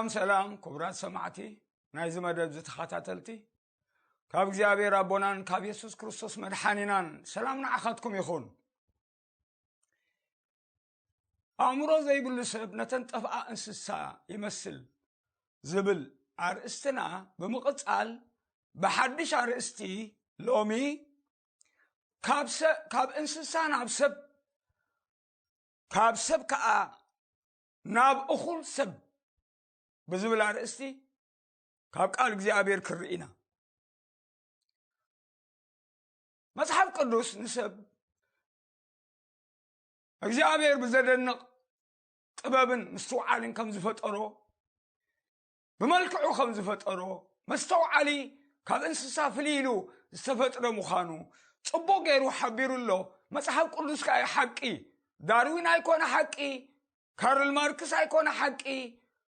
ሰላም ሰላም፣ ክቡራት ሰማዕቲ ናይዚ መደብ ዝተኸታተልቲ፣ ካብ እግዚኣብሔር ኣቦናን ካብ የሱስ ክርስቶስ መድሓኒናን ሰላም ንዓኻትኩም ይኹን። ኣእምሮ ዘይብሉ ሰብ ነተን ጠፍኣ እንስሳ ይመስል ዝብል ኣርእስትና ብምቕጻል፣ ብሓድሽ ኣርእስቲ ሎሚ ካብ ሰ-፣ ካብ እንስሳ ናብ ሰብ፣ ካብ ሰብ ከኣ ናብ እኹል ሰብ ብዝብል ኣርእስቲ ካብ ቃል እግዚኣብሔር ክርኢ ኢና። መጽሓፍ ቅዱስ ንሰብ እግዚኣብሔር ብዘደንቕ ጥበብን ምስትውዓልን ከም ዝፈጠሮ፣ ብመልክዑ ከም ዝፈጠሮ፣ መስተውዓሊ ካብ እንስሳ ፍልይ ኢሉ ዝተፈጥረ ምዃኑ ጽቡቕ ገይሩ ሓቢሩ ኣሎ። መጽሓፍ ቅዱስ ከኣ እዩ ሓቂ። ዳርዊን ኣይኮነ ሓቂ፣ ካርል ማርክስ ኣይኮነ ሓቂ፣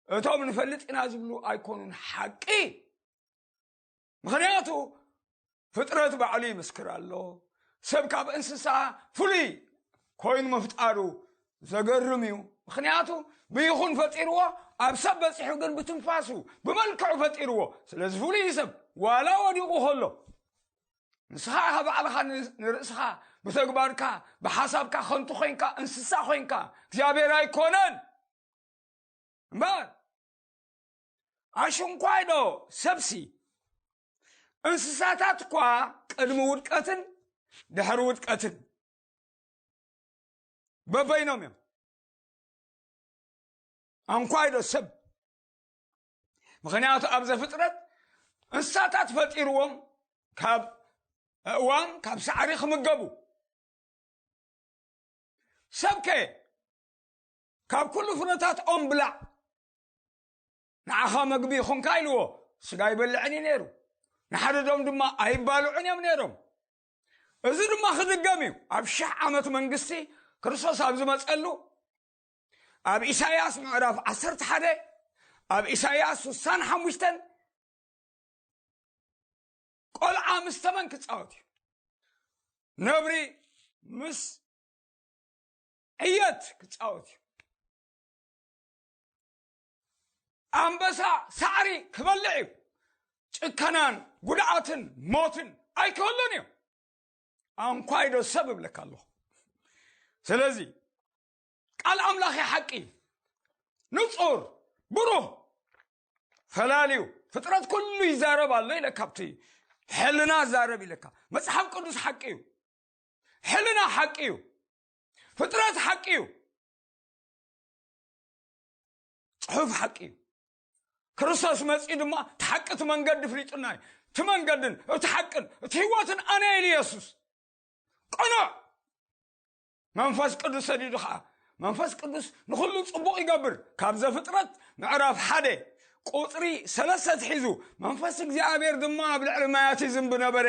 እቶም ንፈልጥ ኢና ዝብሉ ኣይኮኑን ሓቂ። ምኽንያቱ ፍጥረት ባዕሉ ይምስክር ኣሎ። ሰብ ካብ እንስሳ ፍሉይ ኮይኑ ምፍጣሩ ዘገርም እዩ። ምኽንያቱ ብይኹን ፈጢርዎ፣ ኣብ ሰብ በጺሑ ግን ብትንፋሱ፣ ብመልክዑ ፈጢርዎ። ስለዚ ፍሉይ እዩ ሰብ፣ ዋላ ወዲቑ ከሎ። ንስኻ ኢኻ ባዕልኻ ን-፣ ንርእስኻ ብተግባርካ፣ ብሓሳብካ ከንቱ ኮይንካ፣ እንስሳ ኮይንካ፣ እግዚኣብሔር ኣይኮነን። እምበር ኣሽንኳይ ዶ ሰብሲ፣ እንስሳታት እኳ ቅድሚ ውድቀትን ድሕሪ ውድቀትን በበይኖም እዮም። ኣንኳይ ዶ ሰብ፣ ምኽንያቱ ኣብ ዘፍጥረት እንስሳታት ፈጢርዎም ካብ ኣእዋም፣ ካብ ሳዕሪ ክምገቡ። ሰብከ ካብ ኩሉ ፍረታት ኦም ብላዕ፣ ንዓኻ መግቢ ይኹንካ ኢልዎ፣ ስጋ ይበልዕን እዩ ነይሩ። ንሓድዶም ድማ ኣይባልዑን እዮም ነይሮም። እዚ ድማ ክድገም እዩ። ኣብ ሽሕ ዓመት መንግስቲ ክርስቶስ ኣብ ዝመጸሉ፣ ኣብ ኢሳይያስ ምዕራፍ ዓሰርተ ሓደ፣ ኣብ ኢሳይያስ ስሳን ሓሙሽተን፣ ቆልዓ ምስ ተመን ክጻወት እዩ። ነብሪ ምስ ዕየት ክጻወት እዩ። ኣንበሳ ሳዕሪ ክበልዕ እዩ። ጭከናን ጉድኣትን ሞትን ኣይክህሉን እዩ። ኣንኳይ ዶ ሰብ እብለካ ኣለኹ። ስለዚ ቃል ኣምላኽ እዩ ሓቂ፣ ንጹር፣ ብሩህ፣ ፈላልዩ ፍጥረት ኩሉ ይዛረብ ኣሎ ኢለካ፣ ኣብቲ ሕልና ዛረብ ኢለካ። መጽሓፍ ቅዱስ ሓቂ እዩ። ሕልና ሓቂ እዩ። ፍጥረት ሓቂ እዩ። ጽሑፍ ሓቂ እዩ። ክርስቶስ መጺኡ ድማ እቲ ሓቂ እቲ መንገዲ ፍሊጡና እዩ። እቲ መንገድን እቲ ሓቅን እቲ ህይወትን ኣነ ኢሉ የሱስ። ቅኑዕ መንፈስ ቅዱስ ሰዲዱ ኸዓ፣ መንፈስ ቅዱስ ንኹሉ ጽቡቕ ይገብር። ካብ ዘፍጥረት ምዕራፍ ሓደ ቁጽሪ ሰለስተ ኣትሒዙ፣ መንፈስ እግዚኣብሔር ድማ ኣብ ልዕሊ ማያት ይዝንቢ ነበረ።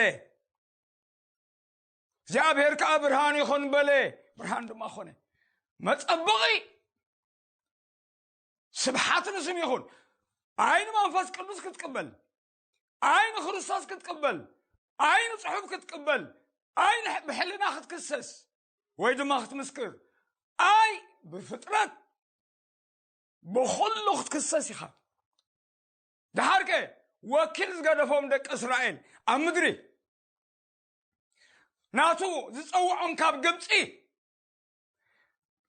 እግዚኣብሔር ከኣ ብርሃን ይኹን በለ፣ ብርሃን ድማ ኾነ። መጸበቒ ስብሓት ንስም ይኹን። ኣይ ንመንፈስ ቅዱስ ክትቅበል፣ ኣይ ንክርስቶስ ክትቅበል፣ ኣይ ንጽሑፍ ክትቅበል፣ ኣይ ንሕ-፣ ብሕልና ክትክሰስ ወይ ድማ ክትምስክር፣ ኣይ ብፍጥረት ብኹሉ ክትክሰስ ኢኻ። ደሓርከ ወኪል ዝገደፎም ደቂ እስራኤል ኣብ ምድሪ ናቱ ዝጸውዖም ካብ ግብጺ፣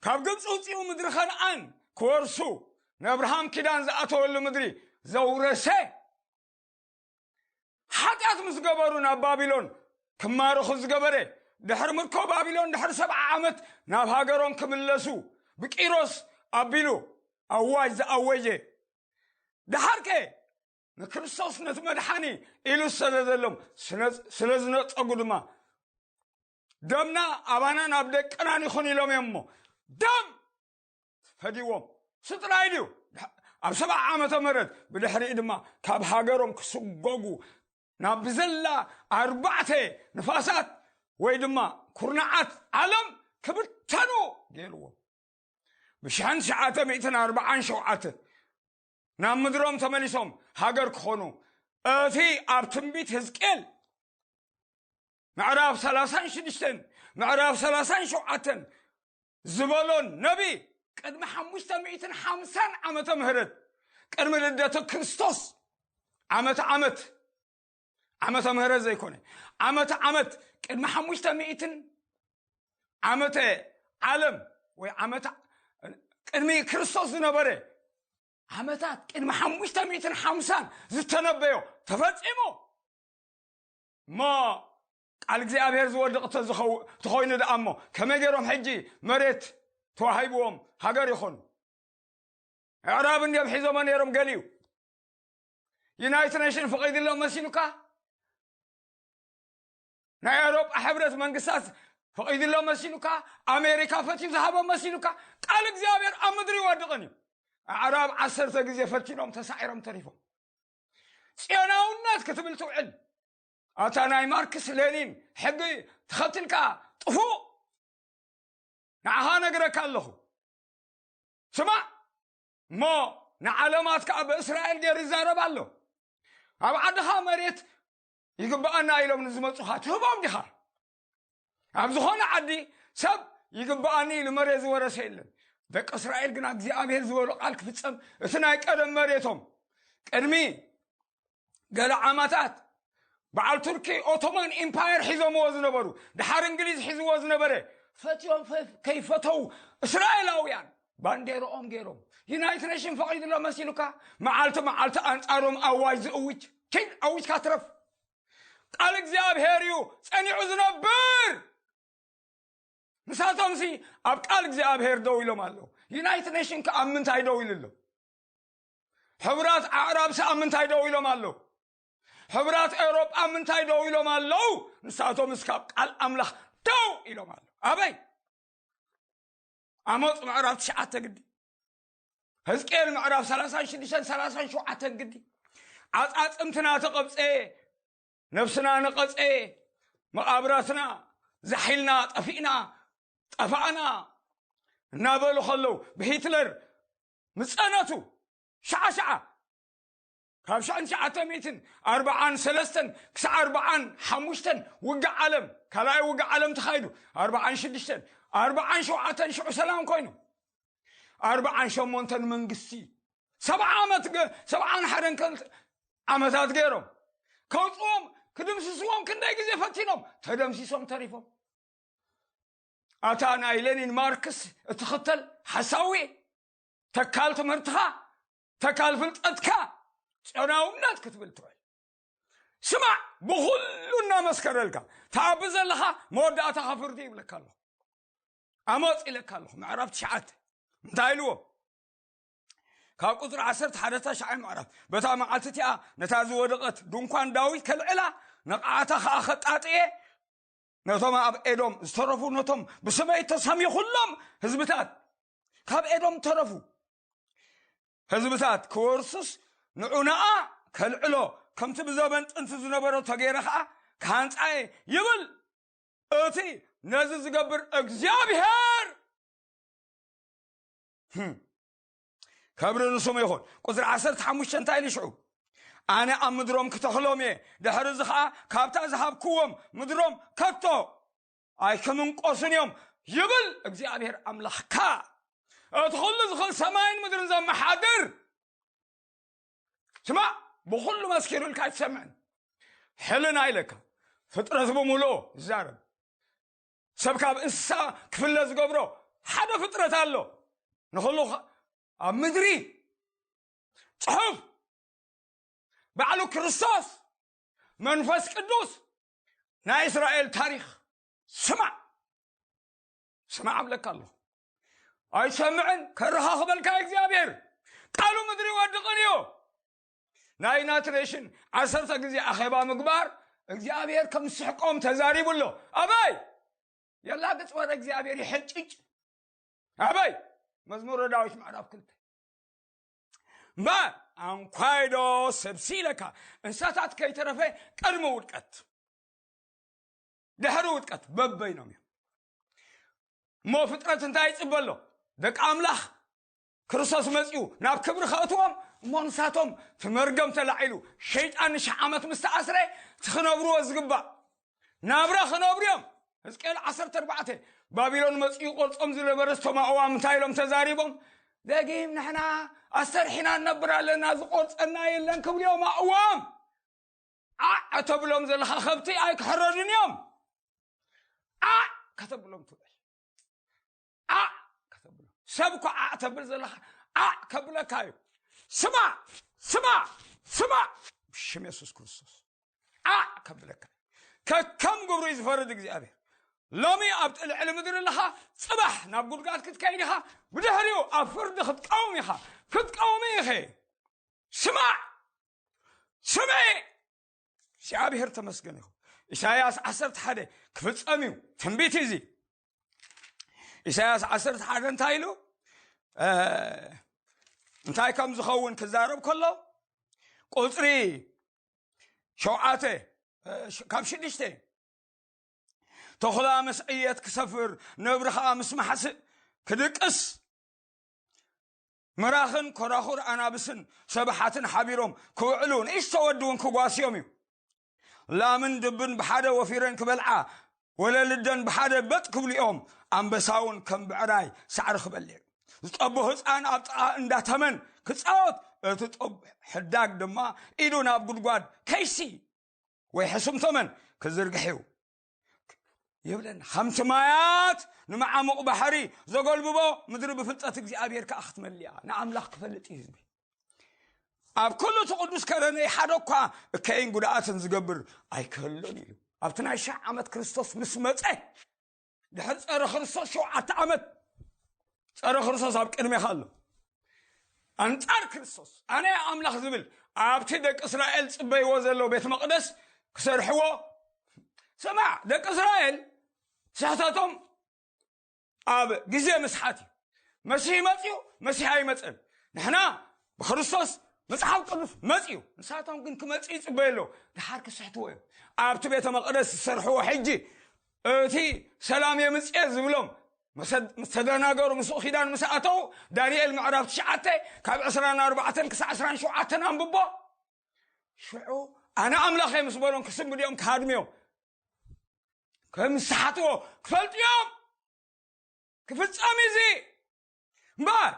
ካብ ግብጺ ውጺኡ ምድሪ ከነኣን ክወርሱ ንኣብርሃም ኪዳን ዝኣተወሉ ምድሪ ዘውረሰ፣ ሓጢኣት ምስ ገበሩ ናብ ባቢሎን ክማረኹ ዝገበረ፣ ድሕሪ ምርኮ ባቢሎን ድሕሪ ሰብዓ ዓመት ናብ ሃገሮም ክምለሱ ብቂሮስ ኣቢሉ ኣዋጅ ዝኣወጀ፣ ደሓርከ ንክርስቶስ ነቲ መድሓኒ ኢሉ ዝሰደደሎም ስለ፣ ስለ ዝነጸጉ ድማ፣ ደምና ኣባናን ኣብ ደቅናን ይኹን ኢሎም እዮም እሞ፣ ደም ፈዲዎም። እሱ ጥራይ ድዩ? ኣብ ሰብዓ ዓመተ ምህረት ብድሕሪኡ ድማ ካብ ሃገሮም ክስጎጉ ናብ ብዘላ ኣርባዕተ ንፋሳት ወይ ድማ ኩርናዓት ዓለም ክብተኑ ገይርዎም። ብሽሕን ትሽዓተ ሚእትን ኣርባዓን ሸውዓተ ናብ ምድሮም ተመሊሶም ሃገር ክኾኑ፣ እቲ ኣብ ትንቢት ህዝቅኤል ምዕራፍ ሰላሳን ሽዱሽተን፣ ምዕራፍ ሰላሳን ሸውዓተን ዝበሎ ነቢ፣ ቅድሚ ሓሙሽተ ሚእትን ሓምሳን ዓመተ ምህረት ቅድሚ ልደተ ክርስቶስ ዓመተ ዓመት፣ ዓመተ ምህረት ዘይኮነ፣ ዓመተ ዓመት ቅድሚ ሓሙሽተ ሚእትን ዓመተ ዓለም ወይ ዓመተ ቅድሚ ክርስቶስ ዝነበረ ዓመታት፣ ቅድሚ ሓሙሽተ ሚእትን ሓምሳን ዝተነበዮ ተፈጺሙ። እሞ ቃል እግዚኣብሔር ዝወድቕ ተዝኸው-፣ ተኾይኑ ደኣ እሞ ከመይ ገይሮም ሕጂ መሬት ተዋሂብዎም ሃገር ይኾኑ? ኣዕራብ እንዲዮም ሒዞሞ ነይሮም ገሊኡ። ዩናይትድ ኔሽን ፈቒድሎም መሲሉካ? ናይ ኣውሮጳ ሕብረት መንግስታት ፈቒድሎም መሲሉካ? ኣሜሪካ ፈትዩ ዝሃቦም መሲሉካ? ቃል እግዚኣብሔር ኣብ ምድሪ ይወድቕን እዩ። ኣዕራብ ዓሰርተ ግዜ ፈቲኖም ተሳዒሮም ተሪፎም። ጽዮናውነት ክትብል ትውዕል። ኣታ ናይ ማርክስ ሌኒን ሕጊ ተኸትልካ ጥፉእ። ንዓኻ ነግረካ ኣለኹ። ስማዕ እሞ፣ ንዓለማት ከኣ ብእስራኤል ገይሩ ይዛረብ ኣሎ። ኣብ ዓድኻ መሬት ይግብኣና ኢሎም ንዝመጹኻ ትህቦም ዲኻ? ኣብ ዝኾነ ዓዲ ሰብ ይግብኣኒ ኢሉ መሬት ዝወረሰ የለን። ደቂ እስራኤል ግና እግዚኣብሔር ዝበሎ ቃል ክፍጸም፣ እቲ ናይ ቀደም መሬቶም ቅድሚ ገለ ዓመታት በዓል ቱርኪ ኦቶማን ኢምፓየር ሒዞምዎ ዝነበሩ፣ ድሓር እንግሊዝ ሒዝዎ ዝነበረ፣ ፈትዮም ፈ-፣ ከይፈተው እስራኤላውያን ባንዴርኦም ገይሮም። ዩናይትድ ኔሽን ፈቒድሎ መሲሉካ? መዓልቲ መዓልቲ ኣንጻሮም ኣዋጅ ዝእውጅ፣ ኪድ ኣዊጅካ ትረፍ። ቃል እግዚኣብሔር እዩ ጸኒዑ ዝነብር። ንሳቶምሲ ኣብ ቃል እግዚኣብሔር ደው ኢሎም ኣለዉ። ዩናይትድ ኔሽን ከ ኣብ ምንታይ ደው ኢሉ ኣሎ? ሕብራት ኣዕራብሲ ኣብ ምንታይ ደው ኢሎም ኣለዉ? ሕብራት ኤውሮጳ ኣብ ምንታይ ደው ኢሎም ኣለዉ? ንሳቶምስ ካብ ቃል ኣምላኽ ደው ኢሎም ኣለዉ። ኣበይ? ኣሞጽ ምዕራፍ ትሽዓተ ግዲ፣ ሕዝቅኤል ምዕራፍ ሰላሳን ሽዱሽተን ሰላሳን ሸውዓተን ግዲ። ዓጻጽምትና ተቐብጸ፣ ነፍስና ነቐጸ፣ መቓብራትና ዛሒልና ጠፊእና፣ ጠፋእና እናበሉ ከለዉ፣ ብሂትለር ምጸነቱ ሸዓ ሸዓ፣ ካብ ሽሕን ትሽዓተ ሚእትን ኣርባዓን ሰለስተን ክሳዕ ኣርባዓን ሓሙሽተን ውግእ ዓለም፣ ካልኣይ ውግእ ዓለም ተኻይዱ፣ ኣርባዓን ሽዱሽተን፣ ኣርባዓን ሸውዓተን ሽዑ ሰላም ኮይኑ፣ ኣርባዓን ሸሞንተን መንግስቲ፣ ሰብዓ ዓመት ገ-፣ ሰብዓን ሓደን ከ-፣ ዓመታት ገይሮም ከውጽዎም፣ ክድምስስዎም ክንደይ ግዜ ፈቲኖም፣ ተደምሲሶም ተሪፎም። ኣታ ናይ ሌኒን ማርክስ እትኽተል ሓሳዊ፣ ተካል ትምህርትኻ፣ ተካል ፍልጠትካ፣ ጽዮናውነት ክትብል ትውዕል። ስማዕ፣ ብኹሉ እናመስከረልካ፣ ትኣቢ ዘለኻ መወዳእታኻ ፍርዲ ይብለካ ኣለኹ። ኣሞጽ ኢለካ ኣለኹ፣ ምዕራፍ ትሽዓተ። እንታይ ኢልዎ? ካብ ቁጽሪ ዓሰርተ ሓደ፣ ታሽዓይ ምዕራፍ። በታ መዓልቲ እቲኣ ነታ ዝወደቐት ድንኳን ዳዊት ከልዕላ፣ ነቕዓታ ኸኣ ኸጣጥኤ፣ ነቶም ኣብ ኤዶም ዝተረፉ፣ ነቶም ብስመይ እተሰምዩ ኹሎም ህዝብታት፣ ካብ ኤዶም ተረፉ ህዝብታት ክወርሱስ፣ ንዑ ነኣ ከልዕሎ፣ ከምቲ ብዘበን ጥንቲ ዝነበሮ ተገይረ ኸኣ ክሃንጻ እየ ይብል እቲ ነዚ ዝገብር እግዚኣብሔር። ህም። ክብሪ ንስሙ ይኹን። ቁጽሪ ዓሰርተ ሓሙሽተ እንታይ ኢሉ ሽዑ? ኣነ ኣብ ምድሮም ክተኽሎም እየ፣ ድሕሪ እዚ ኸኣ ካብታ ዝሃብክዎም ምድሮም ከቶ ኣይክምንቆሱን እዮም ይብል እግዚኣብሔር ኣምላኽካ፣ እቲ ኹሉ ዝኽእል ሰማይን ምድርን ዘመሓድር። ስማዕ፣ ብኹሉ መስኪሩልካ ኣይትሰምዕን። ሕልና ኢለካ፣ ፍጥረት ብምሉኡ ዝዛረብ። ሰብ ካብ እንስሳ ክፍለ ዝገብሮ ሓደ ፍጥረት ኣሎ። ንኹሉ ኸ-፣ ኣብ ምድሪ ጽሑፍ፣ ባዕሉ ክርስቶስ፣ መንፈስ ቅዱስ፣ ናይ እስራኤል ታሪኽ። ስማዕ፣ ስማዕ ኣብለካ ኣለኹ። ኣይትሰምዕን? ከረኻኽበልካ እግዚኣብሔር። ቃሉ ምድሪ ይወድቕን እዩ። ናይ ዩናይትድ ኔሽን ዓሰርተ ግዜ ኣኼባ ምግባር እግዚኣብሔር ከም ዝስሕቆም ተዛሪቡ ኣሎ። ኣበይ? የላግጽ ወረ እግዚኣብሔር ይሕጭጭ። ኣበይ? መዝሙረ ዳዊት ምዕራፍ ክልተ። እምበር ኣንኳይዶ ሰብሲ ኢለካ፣ እንስሳታት ከይተረፈ ቅድሚ ውድቀት፣ ድሕሪ ውድቀት በበይኖም እዮም። እሞ ፍጥረት እንታይ ይጽበ ኣሎ? ደቂ ኣምላኽ ክርስቶስ መጺኡ ናብ ክብሪ ከእትዎም፣ እሞ ንሳቶም እቲ መርገም ተላዒሉ፣ ሸይጣን ንሽሕ ዓመት ምስ ተኣስረ፣ እቲ ክነብርዎ ዝግባእ ናብራ ክነብሩ እዮም። ሕዝቅኤል ዓሰርተ ኣርባዕተ፣ ባቢሎን መጺኡ ቆርጾም ዝነበረ እቶም ኣእዋም እንታይ ኢሎም ተዛሪቦም? ደጊም ንሕና ኣሰርሒና ንነብር ኣለና፣ ዝቆርጸና የለን ክብሉ እዮም ኣእዋም። ዓዕ ከተብሎም ዘለኻ ከብቲ ኣይክሕረዱን እዮም። ዓዕ ከተብሎም ትውዕል። ዓዕ ከተብሎም። ሰብ እኮ ዓዕ ተብል ዘለኻ ዓዕ ከብለካ እዩ። ስማዕ፣ ስማዕ፣ ስማዕ፣ ብሽም የሱስ ክርስቶስ ዓዕ ከብለካ እዩ። ከከም ግብሩ እዩ ዝፈርድ እግዚኣብሔር። ሎሚ ኣብ ጥልዕሊ ምድሪ ኣለኻ፣ ጽባሕ ናብ ጉድጋድ ክትከይድ ኢኻ። ብድሕሪኡ ኣብ ፍርዲ ክትቀውም ኢኻ። ክትቀውሚ ኢኺ። ስማዕ፣ ስምዒ። እግዚኣብሔር ተመስገን ይኹን። ኢሳይያስ ዓሰርተ ሓደ ክፍጸም እዩ። ትንቢት እዩ እዚ። ኢሳይያስ ዓሰርተ ሓደ እንታይ ኢሉ? እ፣ እንታይ ከም ዝኸውን ክዛረብ ከሎ፣ ቁጽሪ ሸውዓተ፣ እ፣ ሽ-፣ ካብ ሽዱሽተ፣ "ተኹላ ምስ ዕየት ክሰፍር፣ ነብሪ ኸኣ ምስ ማሕስእ ክድቅስ፣ ምራኽን ኮራኹር ኣናብስን ሰብሓትን ሓቢሮም ክውዕሉ፣ ንእሽቶ ወዲ እውን ክጓስዮም እዩ። ላምን ድብን ብሓደ ወፊረን ክበልዓ፣ ወለልደን ብሓደ በጥ ክብሉ እዮም። ኣንበሳ እውን ከም ብዕራይ ሳዕሪ ክበልዕ፣ ዝጠቦ ህፃን ኣብ ጥቓ እንዳ ተመን ክፃወት፣ እቲ ጡብ ሕዳግ ድማ ኢዱ ናብ ጉድጓድ ከይሲ ወይ ሕሱም ተመን ክዝርግሕ እዩ" ይብለና። ከምቲ ማያት ንመዓሙቕ ባሕሪ ዘጎልብቦ፣ ምድሪ ብፍልጠት እግዚኣብሔር ከኣ ክትመልእ እያ። ንኣምላኽ ክፈልጥ እዩ ህዝቢ። ኣብ ኩሉ እቲ ቅዱስ ከረነይ ሓደ እኳ እከይን ጉድኣትን ዝገብር ኣይክህሉን ኢሉ። ኣብቲ ናይ ሽሕ ዓመት ክርስቶስ ምስ መጸ፣ ድሕሪ ጸረ ክርስቶስ ሸውዓተ ዓመት ጸረ ክርስቶስ ኣብ ቅድሜኻ ኣሎ። ኣንጻር ክርስቶስ ኣነ ኣምላኽ ዝብል ኣብቲ ደቂ እስራኤል ጽበይዎ ዘሎ ቤት መቕደስ ክሰርሕዎ። ስማዕ፣ ደቂ እስራኤል ስሕተቶም ኣብ ግዜ ምስሓት እዩ። መሲህ መጽዩ፣ መሲህ ኣይመጸን። ንሕና ብክርስቶስ መጽሓፍ ቅዱስ መጽዩ፣ ንሳቶም ግን ክመጽእ ይጽበዩ ኣሎ። ድሓር ክስሕትዎ እዮም። ኣብቲ ቤተ መቕደስ ዝሰርሕዎ ሕጂ እቲ ሰላም የምጽእ ዝብሎም ምስ ተደናገሩ፣ ምስኡ ኪዳን ምስ ኣተዉ፣ ዳንኤል ምዕራፍ ትሽዓተ ካብ ዕስራን ኣርባዕተን ክሳዕ ዕስራን ሸውዓተን ኣንብቦ። ሽዑ ኣነ ኣምላኽ እየ ምስ በሎም ክስንብዱ እዮም፣ ክሃድሙ እዮም። ከም ዝሰሓትዎ ክፈልጡ እዮም። ክፍጸም እዩ እዚ። እምበኣር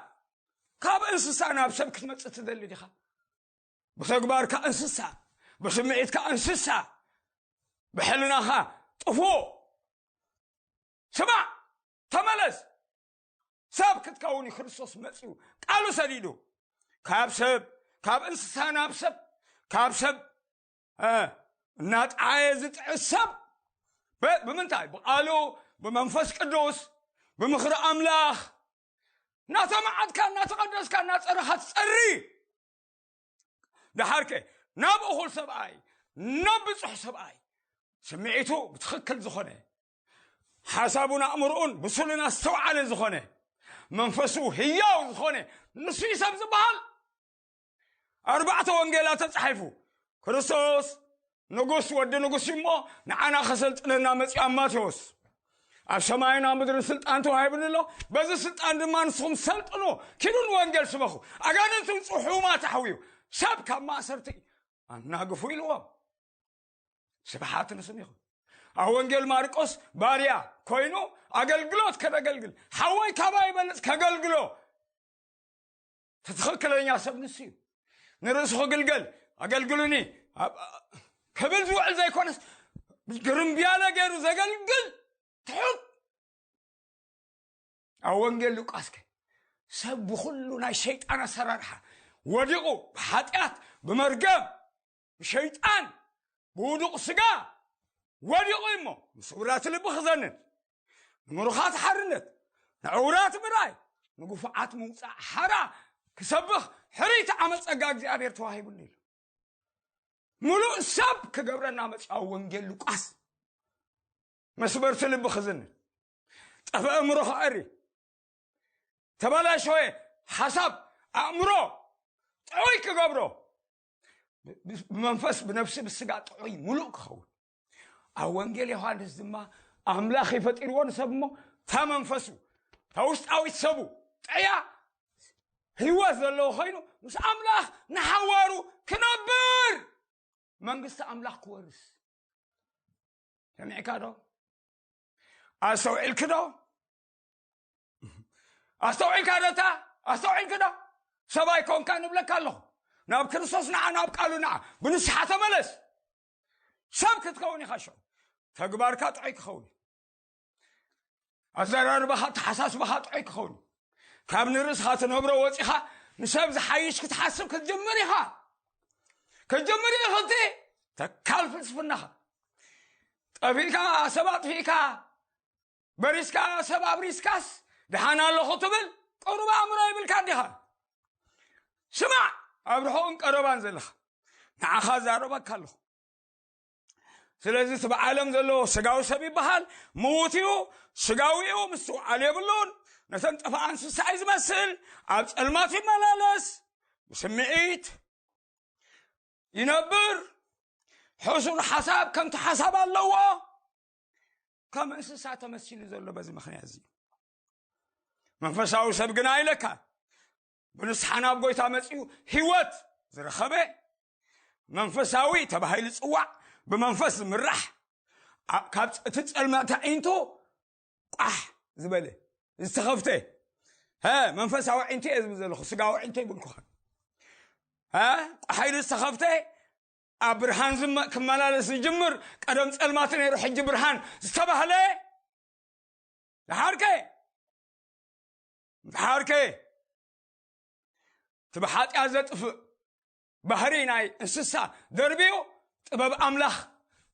ካብ እንስሳ ናብ ሰብ ክትመጽእ ትደሊ ዲኻ? ብተግባርካ እንስሳ፣ ብስምዒትካ እንስሳ፣ ብሕልናኻ ጥፉእ። ስማዕ፣ ተመለስ። ሰብ ክትከውን እዩ ክርስቶስ መጺኡ፣ ቃሉ ሰዲዱ። ካብ ሰብ፣ ካብ እንስሳ ናብ ሰብ፣ ካብ ሰብ፣ እ፣ እናጠዓየ ዝጥዕስ ሰብ፣ ብ-፣ ብምንታይ? ብቃሉ፣ ብመንፈስ ቅዱስ፣ ብምኽሪ ኣምላኽ፣ እናተመዓድካ፣ እናተቐደስካ፣ እናጸረኻ ትጸሪ። ደሓርከ ናብ እኹል ሰብኣይ፣ ናብ ብጹሕ ሰብኣይ፣ ስምዒቱ ብትኽክል ዝኾነ፣ ሓሳቡን ኣእምሮኡን ብሱልን ኣስተውዓልን ዝኾነ፣ መንፈሱ ህያው ዝኾነ፣ ንሱ እዩ ሰብ ዝበሃል። ኣርባዕተ ወንጌላት ተጻሒፉ፣ ክርስቶስ ንጉስ፣ ወዲ ንጉስ እዩ እሞ፣ ንዓና ከሰልጥነና መጺኡ ኣብ ማቴዎስ። ኣብ ሰማይን ኣብ ምድርን ስልጣን ተዋሂቡኒ ኣሎ፣ በዚ ስልጣን ድማ ንስኹም ሰልጥኑ፣ ኪዱ ንወንጌል ስበኹ፣ ኣጋንንቲ ውጹ፣ ሕሙማት ኣሕውዩ፣ ሰብ ካብ ማእሰርቲ ኣናግፉ ኢልዎም። ስብሓት ንስም ይኹን። ኣብ ወንጌል ማርቆስ ባርያ ኮይኑ ኣገልግሎት ከደገልግል፣ ሓወይ ካባይ ይበልጽ ከገልግሎ፣ እቲ ትኽክለኛ ሰብ ንሱ እዩ። ንርእሱ ክግልገል፣ ኣገልግሉኒ ኣብ-፣ ክብል ዝውዕል ዘይኮነስ፣ ግርምብያለ ገይሩ ዘገልግል ትሑት። ኣብ ወንጌል ሉቃስከ ሰብ ብኹሉ ናይ ሸይጣን ኣሰራርሓ ወዲቑ፣ ብሓጢኣት፣ ብመርገም፣ ብሸይጣን፣ ብውዱቕ ስጋ ወዲቑ እሞ፣ ንስውራት ልቢ ክዘንን፣ ንምሩኻት ሓርነት፣ ንዕውራት ምርኣይ፣ ንግፉዓት ምውጻእ ሓራ ክሰብኽ፣ ሕርይቲ ዓመት ጸጋ እግዚኣብሔር ተዋሂቡኒ ኢሉ። ምሉእ ሰብ ክገብረና መጽኣ ወንጌል ሉቃስ። መስበርቲ ልቢ ክዝንን፣ ጠፍአ እምሮ ክኣሪ፣ ተበላሸወ ሓሳብ ኣእምሮ ጥዑይ ክገብሮ፣ ብ-፣ ብመንፈስ፣ ብነፍሲ፣ ብስጋ ጥዑይ ምሉእ ክኸውን። ኣብ ወንጌል ዮሃንስ ድማ ኣምላኽ ይፈጢርዎ ንሰብ እሞ፣ እታ መንፈሱ፣ እታ ውሽጣዊት ሰቡ ጥዕያ ህይወት ዘለዎ ኮይኑ፣ ምስ ኣምላኽ ንሓዋሩ ክነብር፣ መንግስቲ ኣምላኽ ክወርስ። ሰሚዕካ ዶ? ኣስተውዒልክ ዶ? ኣስተውዒልካ ዶ? እታ ኣስተውዒልክዳ? ሰብኣይ ኮንካ ንብለካ ኣለኹ። ናብ ክርስቶስ ንዓ፣ ናብ ቃሉ ንዓ፣ ብንስሓ ተመለስ። ሰብ ክትከውን ኢኻ። ሽዑ ተግባርካ ጥዑይ ክኸውን እዩ። ኣዘራርባኻ፣ ተሓሳስባኻ ጥዑይ ክኸውን እዩ። ካብ ንርእስኻ ትነብሮ ወፂኻ ንሰብ ዝሓይሽ ክትሓስብ ክትጅምር ኢኻ። ክትጅምር ኢኻ። እቲ ተካል ፍልስፍናኻ ጠፊእካ፣ ሰብ ኣጥፊእካ፣ በሪስካ፣ ሰብ ኣብሪስካስ ደሓን ኣለኹ ትብል ቅሩብ ኣእምሮ ይብልካ ዲኻ? ስማዕ፣ ኣብ ርሑቕን ቀረባን ዘለኻ፣ ንዓኻ ዛረበካ ኣለኹ። ስለዚ እቲ ብዓለም ዘሎ ስጋዊ ሰብ ይበሃል፣ ምዉት እዩ፣ ስጋዊ እዩ፣ ምስትውዓል የብሉን። ነተን ጠፋኣ እንስሳ እዩ ዝመስል፣ ኣብ ጸልማት ይመላለስ፣ ብስምዒት ይነብር፣ ሕሱር ሓሳብ ከምቲ ሓሳብ ኣለዎ። ከም እንስሳ ተመሲሉ ዘሎ በዚ ምኽንያት እዚ። መንፈሳዊ ሰብ ግን ኣይለካ፣ ብንስሓ ናብ ጎይታ መጺኡ ህይወት ዝረኸበ መንፈሳዊ ተባሂሉ ዝጽዋዕ፣ ብመንፈስ ዝምራሕ፣ ኣ-፣ ካብ ጸ-፣ እቲ ጸልማት ኣዒንቱ ቋሕ ዝበለ፣ ዝተኸፍተ፣ ሀ፣ መንፈሳዊ ኣዒንቱ እየ ዝብል ዘለኹ፣ ስጋዊ ኣዒንቱ ይብልኩኻ። ሀ፣ ቋሕ ኢሉ ዝተኸፍተ፣ ኣብ ብርሃን ዝመ-፣ ክመላለስ ዝጅምር፣ ቀደም ጸልማት ነይሩ፣ ሕጂ ብርሃን ዝተባህለ፣ ደሓርከ፣ ደሓርከ፣ እቲ ብሓጢኣት ዘጥፍእ ባህሪ ናይ እንስሳ ደርብዩ፣ ጥበብ ኣምላኽ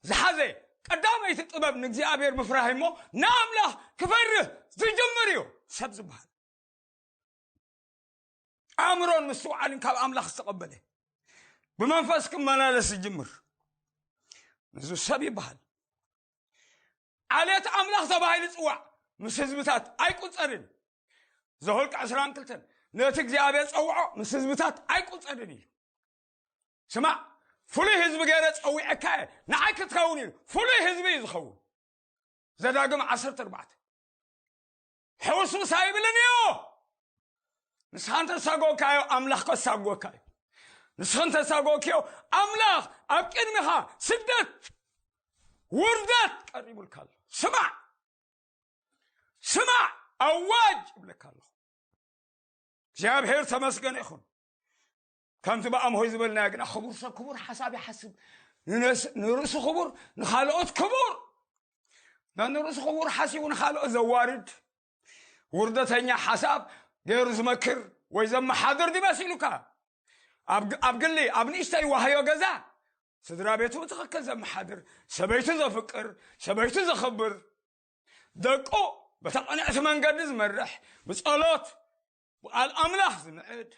ዝሓዘ፣ ቀዳመይቲ ጥበብ ንእግዚኣብሔር ምፍራህ እሞ፣ ንኣምላኽ ክፈርህ ዝጅምር እዩ ሰብ ዝበሃል። ኣእምሮን ምስትውዓልን ካብ ኣምላኽ ዝተቐበለ፣ ብመንፈስ ክመላለስ ዝጅምር፣ ንሱ ሰብ ይበሃል። ዓሌት ኣምላኽ ተባሂሉ ይጽዋዕ፣ ምስ ህዝብታት ኣይቁጸርን። ዘኍልቁ ዕስራን ክልተን፣ ነቲ እግዚኣብሔር ጸውዖ፣ ምስ ህዝብታት ኣይቁጸርን ኢሉ። ስማዕ፣ ፍሉይ ህዝቢ ገይረ ጸዊዐካ እየ፣ ንዓይ ክትከውን ኢሉ፣ ፍሉይ ህዝቢ እዩ ዝኸውን። ዘዳግም ዓሰርተ ኣርባዕተ። ሕውስውስ ኣይብልን እዩ። ንስኻ እንተሳጎግካዮ፣ ኣምላኽ ከሳጎካ እዩ። ንስኻ እንተሳጎግክዮ፣ ኣምላኽ ኣብ ቅድሚኻ ስደት፣ ውርደት ቀሪቡልካ ኣሎ። ስማዕ፣ ስማዕ፣ ኣዋጅ እብለካ ኣለኹ። እግዚኣብሔር ተመስገን ይኹን። ከምቲ ብኣምሆይ ዝበልናዮ ግና፣ ክቡር ሰብ ክቡር ሓሳብ ይሓስብ፣ ንነስ-፣ ንርእሱ ክቡር፣ ንኻልኦት ክቡር። ነንርእሱ ክቡር ሓሲቡ ንኻልኦት ዘዋርድ፣ ውርደተኛ ሓሳብ ገይሩ ዝመክር ወይ ዘመሓድር ድዩ መሲሉካ? ኣብ ግ-፣ ኣብ ግሊ፣ ኣብ ንእሽተይ ዋህዮ ገዛ፣ ስድራ ቤቱ ብትኽክል ዘመሓድር፣ ሰበይቱ ዘፍቅር፣ ሰበይቱ ዘኽብር፣ ደቁ በታ ቅንዕቲ መንገዲ ዝመርሕ፣ ብጸሎት፣ ብቓል ኣምላኽ ዝምዕድ፣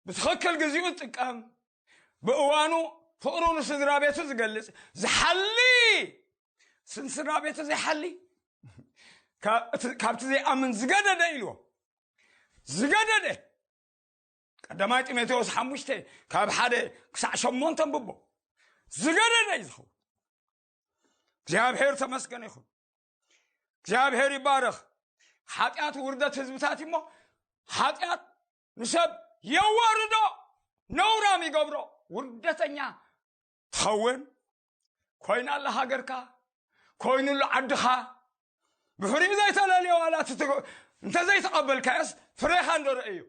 ብትኽክል ግዚኡ ዝጥቀም፣ ብእዋኑ ፍቕሩ ንስድራ ቤቱ ዝገልጽ፣ ዝሓሊ፣ ስድራ ቤቱ ዘይሓሊ፣ ካብ-፣ እቲ-፣ ካብቲ ዘይኣምን ዝገደደ ኢልዎ። ዝገደደ። ቀዳማይ ጢሞቴዎስ ሓሙሽተ ካብ ሓደ ክሳዕ ሸሞንተ ኣንብቦ። ዝገደደ እዩ ዝኸውን። እግዚኣብሔር ተመስገን ይኹን። እግዚኣብሔር ይባረኽ። ሓጢኣት ውርደት ህዝብታት እሞ፣ ሓጢኣት ንሰብ የዋርዶ፣ ነውራም ይገብሮ፣ ውርደተኛ ትኸውን። ኮይና ኣላ ሃገርካ፣ ኮይኑሉ ዓድኻ፣ ብፍሪኡ ዘይተለልዮ ዋላ እቲ ትግ-፣ እንተዘይተቐበልካዮስ ፍሬኻ እንዶ ረእዮ፣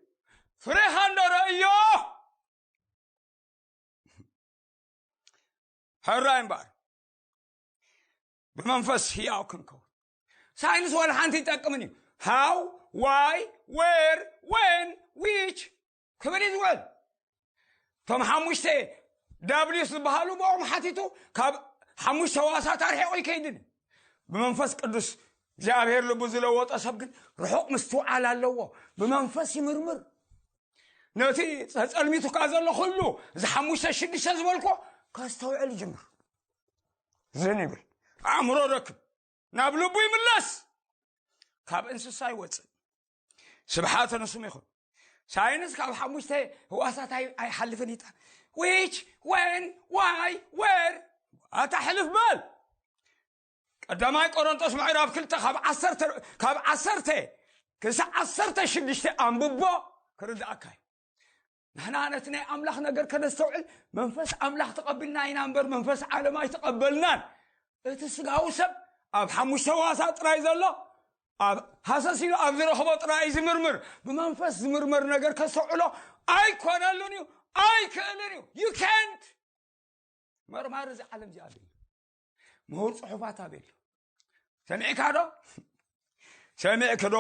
ፍሬኻ እንዶ ረእዮ። ሕራይ እምበኣር ብመንፈስ ህያው ክንከውን። ሳይንስ ዋላ ሓንቲ ይጠቅምን እዩ። How, why, where, when, which ክብል እዩ ዝውዕል። እቶም ሓሙሽተ ዳብሊዩስ ዝበሃሉ ብኦም ሓቲቱ ካብ ሓሙሽተ ህዋሳት ኣርሒቑ ይከይድን እዩ። ብመንፈስ ቅዱስ እግዚኣብሔር ልቡ ዝለወጠ ሰብ ግን ርሑቕ ምስትውዓል ኣለዎ። ብመንፈስ ይምርምር። ነቲ ተጸልሚቱካ ዘሎ ኩሉ፣ እዚ ሓሙሽተ ሽዱሽተ ዝበልኮ ከስተውዕል ይጅምር። ዝን ይብል። ኣእምሮ ረክብ። ናብ ልቡ ይምለስ። ካብ እንስሳ ይወጽእ። ስብሓት ንስም ይኹን። ሳይንስ ካብ ሓሙሽተ ህዋሳት ኣይ-፣ ኣይሓልፍን ይጣ። Which, when, why, where? ኣታ ሕልፍ በል። ቀዳማይ ቆሮንቶስ ምዕራፍ ክልተ ካብ ዓሰርተ፣ ካብ ዓሰርተ ክሳዕ ዓሰርተ ሽዱሽተ ኣንብቦ ክርድኣካ እዩ። ንሕና ነቲ ናይ ኣምላኽ ነገር ከነስተውዕል መንፈስ ኣምላኽ ተቐቢልና ኢና እምበር መንፈስ ዓለም ኣይተቐበልናን። እቲ ስጋዊ ሰብ ኣብ ሓሙሽተ ህዋሳት ጥራይ ዘሎ ኣብ ሃሰስ ኢሉ ኣብ ዝረኽቦ ጥራይ ዝምርምር። ብመንፈስ ዝምርመር ነገር ከስተውዕሎ ኣይኮነሉን እዩ፣ ኣይክእልን እዩ። You can't። መርማሪ እዚ ዓለም እዚኣ ኣሎ። ምሁር ጽሑፋት ኣበይ ኣሎ? ሰሚዕካ ዶ? ሰሚዕክ ዶ?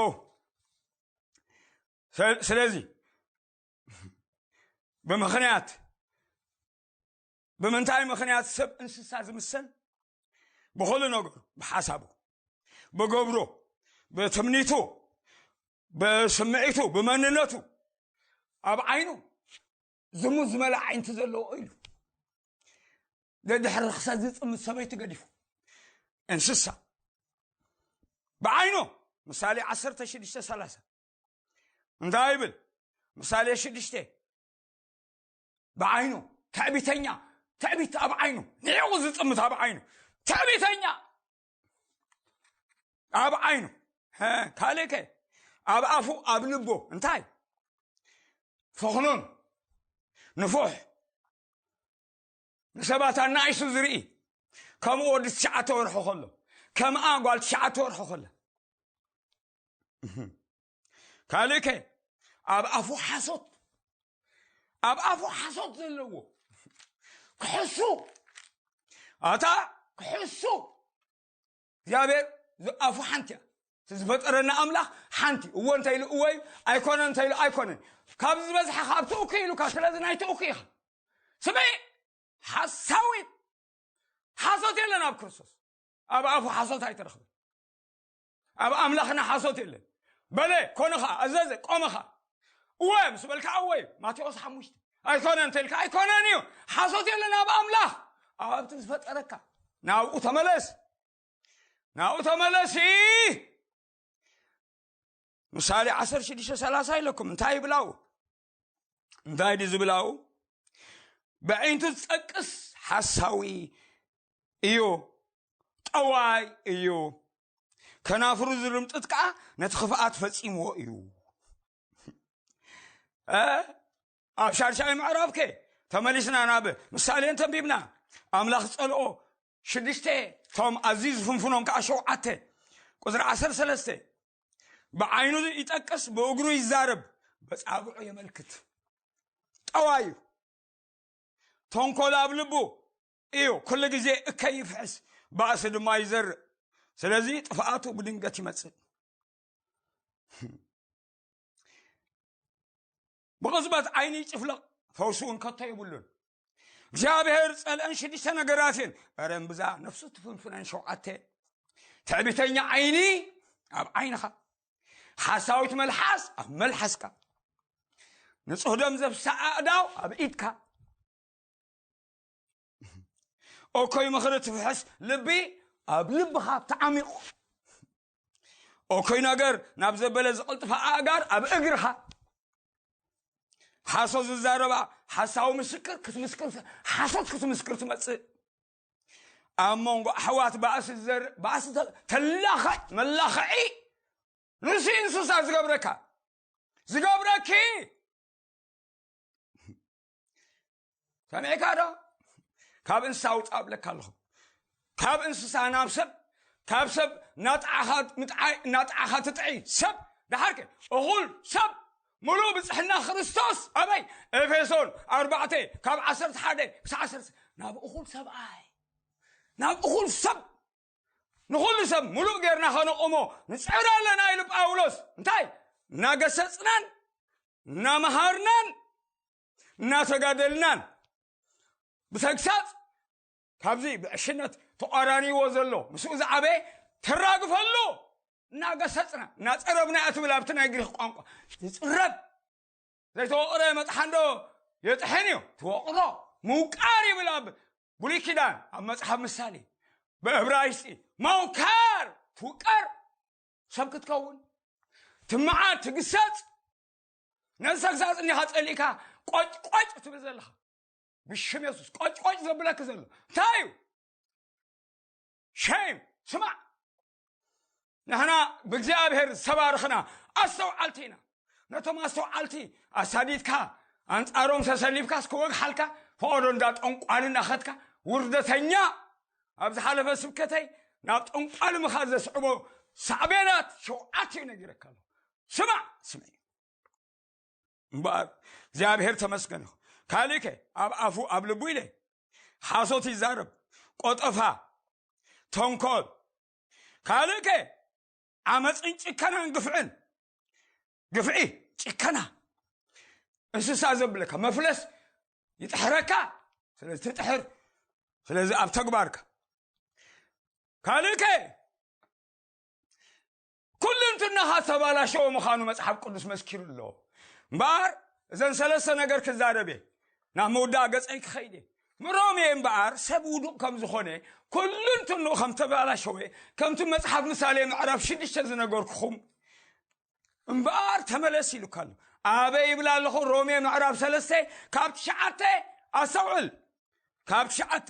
ስለ- ስለዚ ብምኽንያት ብምንታይ ምኽንያት ሰብ እንስሳ ዝምሰል? ብኹሉ ነገሩ፣ ብሓሳቡ፣ ብገብሮ፣ ብትምኒቱ፣ ብስምዒቱ፣ ብመንነቱ፣ ኣብ ዓይኑ ዝሙት ዝመልኣ ዓይንቲ ዘለዎ ኢሉ ደድሕሪ ርክሰት ዝጥምት ሰበይቲ ገዲፉ እንስሳ ብዓይኑ። ምሳሌ ዓሰርተ ሽዱሽተ ሰላሳ እንታይ ይብል? ምሳሌ ሽዱሽተ ብዓይኑ ትዕቢተኛ፣ ትዕቢት ኣብ ዓይኑ፣ ንዕኡ ዝጥምት ኣብ ዓይኑ ትዕቢተኛ ኣብ ዓይኑ። ሀ፣ ካልእከ ኣብ ኣፉ ኣብ ልቦ እንታይ? ፈኽኑን ንፉሕ ንሰባት ኣናኢሱ ዝርኢ፣ ከምኡ ወዲ ትሽዓተ ወርሑ ከሎ፣ ከምኣ ጓል ትሽዓተ ወርሑ ከሎ። ካልእከ ኣብ ኣፉ ሓሶት፣ ኣብ ኣፉ ሓሶት ዘለዎ ክሕሱ፣ ኣታ ክሕሱ። እግዚኣብሔር ዝ- ኣፉ ሓንቲ እያ። እቲ ዝፈጠረና ኣምላኽ ሓንቲ። እዎ እንተ ኢሉ እዎ እዩ፣ ኣይኮነን እንተ ኢሉ ኣይኮነን። ካብ ዝበዝሐ ካብ ትእኩ ኢሉካ፣ ስለዚ ናይ ትእኩ ኢኻ። ስምዒ፣ ሓሳዊት ሓሶት የለን ኣብ ክርስቶስ። ኣብ ኣፉ ሓሶት ኣይትረኽብን። ኣብ ኣምላኽና ሓሶት የለን። በለ ኮንኻ፣ ኣዘዘ ቆምኻ። እወ ምስ በልካ እወ እዩ። ማቴዎስ ሓሙሽተ ኣይኮነን እንተልካ ኣይኮነን እዩ። ሓሶት የለን ኣብ ኣምላኽ። ኣብቲ ዝፈጠረካ ናብኡ ተመለስ፣ ናብኡ ተመለሲ። ምሳሌ ዓሰርተ ሽዱሽተ ሰላሳ ኢለኩም እንታይ ይብላው? እንታይ ድዩ ዝብላው? ብዕንቱ ዝጠቅስ ሓሳዊ እዩ፣ ጠዋይ እዩ። ከናፍሩ ዝርምጥት ከዓ ነቲ ክፍኣት ፈጺምዎ እዩ። እ? ኣብ ሻድሻይ ምዕራፍከ ተመሊስና ናብ ምሳሌ እንተንቢብና ኣምላኽ ዝጸልኦ ሽዱሽተ፣ እቶም ኣዝዩ ዝፍንፍኖም ከዓ ሸውዓተ። ቁፅሪ ዓሰርተ ሰለስተ ብዓይኑ ይጠቅስ፣ ብእግሩ ይዛረብ፣ በጻብዑ የመልክት። ጠዋይ እዩ። ተንኮል ኣብ ልቡ እዩ፣ ኩሉ ግዜ እከይ ይፍሕስ፣ ባእሲ ድማ ይዘርእ። ስለዚ ጥፍኣቱ ብድንገት ይመጽእ። ብቕጽበት ዓይኒ ይጭፍለቕ፣ ፈውሲ እውን ከቶ የብሉን። እግዚኣብሔር ጸልአን ሽዱሽተ ነገራት እየን። እረ እምብዛ ነፍሱ ትፍንፍነን ሸውዓተ። ትዕቢተኛ ዓይኒ ኣብ ዓይንኻ፣ ሓሳዊት መልሓስ ኣብ መልሓስካ፣ ንጹህ ደም ዘፍስሳ ኣእዳው ኣብ ኢድካ። እኮይ ምኽሪ ትፍሕስ ልቢ ኣብ ልብኻ ተዓሚቑ። እኩይ ነገር ናብ ዘበለ ዝቕልጥፋ ኣእጋር ኣብ እግርኻ። ሓሶት ዝዛረባ ሓሳዊ ምስክር ክትምስክር፣ ሓሶት ክትምስክር ትመጽእ። ኣብ መንጎ ኣሕዋት ባእሲ ዝዘርእ ባእሲ ተ- ተላኸ መላኸዒ ንሱ እንስሳ ዝገብረካ ዝገብረኪ። ሰሚዕካ ዶ? ካብ እንስሳ ውፃእ ብለካ ኣለኹ። ካብ እንስሳ ናብ ሰብ፣ ካብ ሰብ እናጠዓኻ ምጥዓይ እናጠዓኻ ትጥዒ ሰብ። ደሓርከ እኹል ሰብ፣ ሙሉእ ብፅሕና ክርስቶስ ኣበይ? ኤፌሶን ኣርባዕተ ካብ ዓሰርተ ሓደ ክሳብ ዓሰርተ። ናብ እኹል ሰብኣይ፣ ናብ እኹል ሰብ፣ ንኹሉ ሰብ ሙሉእ ጌርና ከነቑሞ ንፅዕር ኣለና ኢሉ ጳውሎስ። እንታይ? እናገሰፅናን እናመሃርናን እናተጋደልናን ብተግሳፅ ካብዚ ብዕሽነት ተቋራኒዎ ዘሎ ምስኡ ዝዓበየ ተራግፈሉ እናገሰፅና እናፀረብና እያ ትብል ኣብቲ ናይ ግሪክ ቋንቋ። ዝፅረብ ዘይተወቕረ መጥሓንዶ የጥሕን እዩ። ትወቕሮ ምውቃር ይብል ኣብ ብሉይ ኪዳን ኣብ መፅሓፍ ምሳሌ። ብእብራይስጢ መውካር ትውቀር ሰብ ክትከውን ትመዓድ ትግሰፅ። ነዚ ተግሳፅ እኒኻ ፀሊእካ ቆጭቆጭ ትብል ዘለኻ ብሽም የሱስ ቆጭቆጭ ዘብለክ ዘሎ እንታይ እዩ? ሸይም ስማዕ። ንሕና ብእግዚኣብሔር ዝተባርኽና ኣስተውዓልቲ ኢና። ነቶም ኣስተውዓልቲ ኣሳዲድካ ኣንጻሮም ተሰሊፍካስ ክወግሓልካ ፈቐዶ እንዳ ጠንቋል እናኸድካ ውርደተኛ። ኣብ ዝሓለፈ ስብከተይ ናብ ጠንቋል ምኻድ ዘስዕቦ ሳዕቤናት ሸውዓት እዩ ነጊረካ ኣለኹ። ስማዕ፣ ስምዒ። እምበኣር እግዚኣብሔር ተመስገን ይኹን። ካልእከ ኣብ ኣፉ ኣብ ልቡ ኢለ ሓሶት ይዛረብ፣ ቆጠፋ፣ ተንኮል። ካልእከ ዓመፅን ጭከናን ግፍዕን፣ ግፍዒ፣ ጭከና፣ እንስሳ ዘብለካ መፍለስ ይጥሕረካ። ስለዚ ትጥሕር። ስለዚ ኣብ ተግባርካ። ካልእከ ኩሉ እንትናኻ ተባላሸወ ምዃኑ መጽሓፍ ቅዱስ መስኪሩ ኣሎ። እምበኣር እዘን ሰለስተ ነገር ክዛረብ እየ፣ ናብ ምውዳእ ገጸይ ክኸይድ እየ። ሮሜ እምበኣር ሰብ ውዱቕ ከም ዝኾነ፣ ኩሉ እንትንኡ ከም ተባላሸወ፣ ከምቲ መጽሓፍ ምሳሌ ምዕራፍ ሽዱሽተ ዝነገርኩኹም፣ እምበኣር ተመለስ ኢሉካ ኣሎ። ኣበይ ይብል ኣለኹ? ሮሜ ምዕራፍ ሰለስተ ካብ ትሽዓተ፣ ኣስተውዕል፣ ካብ ትሽዓተ፣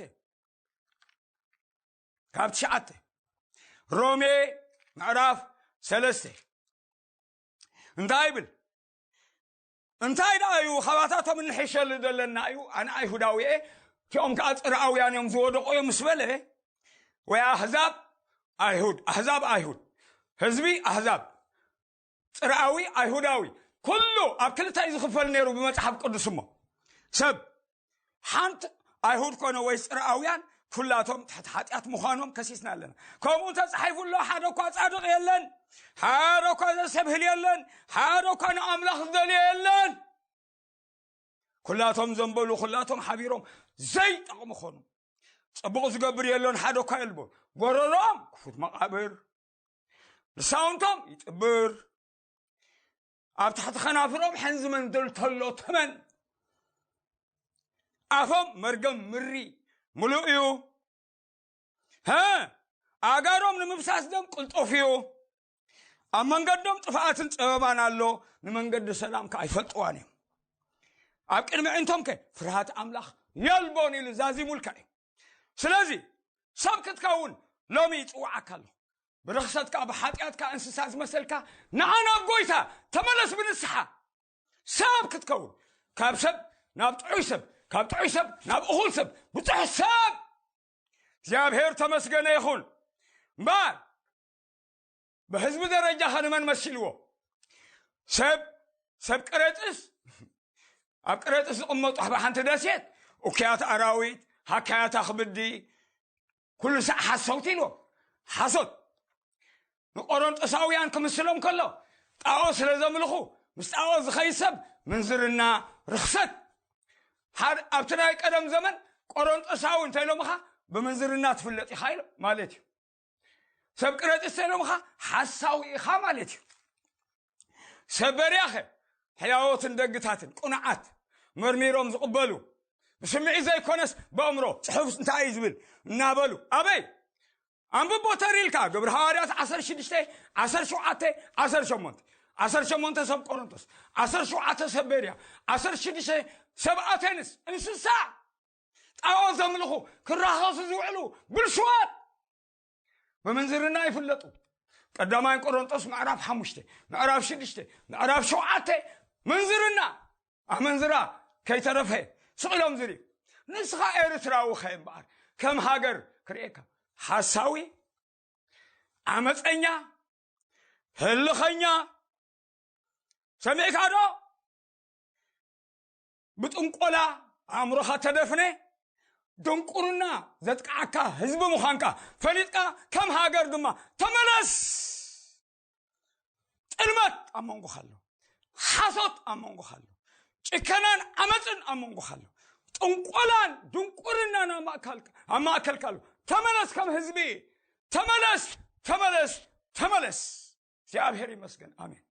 ካብ ትሽዓተ፣ ሮሜ ምዕራፍ ሰለስተ እንታይ ይብል? እንታይ ደኣ እዩ? ካባታቶም እንሕሸሉ ዘለና እዩ። ኣነ ኣይሁዳዊ እየ፣ እቲኦም ከኣ ጽርኣውያን እዮም ዝወደቑ እዮም ምስ በለ፣ ወይ ኣህዛብ ኣይሁድ፣ ኣህዛብ ኣይሁድ፣ ህዝቢ ኣህዛብ፣ ጽርኣዊ ኣይሁዳዊ፣ ኩሉ ኣብ ክልተ እዩ ዝኽፈል ነይሩ ብመጽሓፍ ቅዱስ። እሞ ሰብ ሓንቲ ኣይሁድ ኮነ ወይ ጽርኣውያን፣ ኩላቶም ትሕቲ ሓጢኣት ምዃኖም ከሲስና ኣለና። ከምኡ ተጻሒፉ ኣሎ፣ ሓደ እኳ ጻድቕ የለን፣ ሓደ እኳ ዘሰብህል የለን፣ ሓደ እኳ ንኣምላኽ ዝደልዮ የለን። ኩላቶም ዘንበሉ፣ ኩላቶም ሓቢሮም ዘይጠቕሙ ኾኑ። ጽቡቕ ዝገብር የሎን፣ ሓደ እኳ የልቦን። ጎረሮኦም ክፉት መቓብር፣ ልሳውንቶም ይጥብር። ኣብ ትሕቲ ኸናፍሮም ሕንዚ መንደል ተሎ ተመን። ኣፎም መርገም ምሪ ምሉእ እዩ። ሀ፣ ኣእጋሮም ንምፍሳስ ደም ቅልጡፍ እዩ። ኣብ መንገዶም ጥፍኣትን ጸበባን ኣሎ፣ ንመንገዲ ሰላም ከኣ ኣይፈልጥዋን እዮም። ኣብ ቅድሚ ኣዒንቶም ከ ፍርሃት ኣምላኽ የልቦን ኢሉ ዛዚሙልካ እዩ። ስለዚ ሰብ ክትከውን ሎሚ ይጽውዓካ ኣለኹ። ብርኽሰትካ፣ ብሓጢኣትካ እንስሳ ዝመሰልካ፣ ንዓ ናብ ጎይታ ተመለስ ብንስሓ። ሰብ ክትከውን፣ ካብ ሰብ ናብ ጥዑይ ሰብ፣ ካብ ጥዑይ ሰብ ናብ እኹል ሰብ፣ ብጽሑፍ ሰብ። እግዚኣብሔር ተመስገነ ይኹን። እምበኣር ብህዝቢ ደረጃ ኸ ንመን መሲልዎ? ሰብ፣ ሰብ ቅሬጥስ፣ ኣብ ቅሬጥስ ዝቕመጡ ኣብ ሓንቲ ደሴት፣ እኩያት ኣራዊት፣ ሃካያት ኣኽብዲ፣ ኩሉ ሳዕ ሓሰውቲ ኢልዎም። ሓሶት። ንቆሮንጦሳውያን ክምስሎም ከሎ፣ ጣዖት ስለ ዘምልኹ፣ ምስ ጣዖት ዝኸይድ ሰብ ምንዝርና፣ ርኽሰት። ሓደ፣ ኣብቲ ናይ ቀደም ዘመን ቆሮንጦሳዊ እንተ ኢሎምኻ፣ ብምንዝርና ትፍለጥ ኢኻ ኢሎም ማለት እዩ። ሰብ ቅረጢ እንተ ኢሎምኻ፣ ሓሳዊ ኢኻ ማለት እዩ። ሰብ በርያኸ፣ ሕያዎትን ደግታትን፣ ቅኑዓት፣ መርሚሮም ዝቕበሉ፣ ብስምዒት ዘይኮነስ ብኣእምሮ፣ ጽሑፍ እንታይ እዩ ዝብል እናበሉ፣ ኣበይ? ኣንብቦ ተሪልካ፣ ግብሪ ሃዋርያት ዓሰርተ ሽዱሽተ፣ ዓሰርተ ሸውዓተ፣ ዓሰርተ ሸሞንተ። ዓሰርተ ሸሞንተ ሰብ ቆሮንቶስ፣ ዓሰርተ ሸውዓተ ሰብ ቤርያ፣ ዓሰርተ ሽዱሽተ ሰብ ኣቴንስ፣ እንስሳ፣ ጣዖት ዘምልኹ፣ ክራኸሱ ዝውዕሉ፣ ብልሽዋት፣ ብምንዝርና ይፍለጡ። ቀዳማይ ቆሮንቶስ ምዕራፍ ሓሙሽተ፣ ምዕራፍ ሽዱሽተ፣ ምዕራፍ ሸውዓተ፣ ምንዝርና፣ ኣመንዝራ ከይተረፈ ስቕ ኢሎም ዝርእዩ። ንስኻ ኤርትራዊ ኸ እምበኣር፣ ከም ሃገር ክርእየካ፣ ሓሳዊ፣ ዓመፀኛ፣ ህልኸኛ፣ ሰሚዕካ ዶ? ብጥንቆላ ኣእምሮኻ ተደፍነ፣ ድንቁርና ዘጥቅዓካ ህዝቢ ምዃንካ ፈሊጥካ፣ ከም ሃገር ድማ ተመለስ። ጥልመት ኣብ መንጎኻ ኣሎ፣ ሓሶት ኣብ መንጎኻ ኣሎ፣ ጭከናን ዓመፅን ኣብ መንጎኻ ኣሎ፣ ጥንቆላን ድንቁርናን ኣብ ማእካልካ-፣ ኣብ ማእከልካ ኣሎ። ተመለስ፣ ከም ህዝቢ ተመለስ፣ ተመለስ፣ ተመለስ። እግዚኣብሔር ይመስገን። ኣሜን።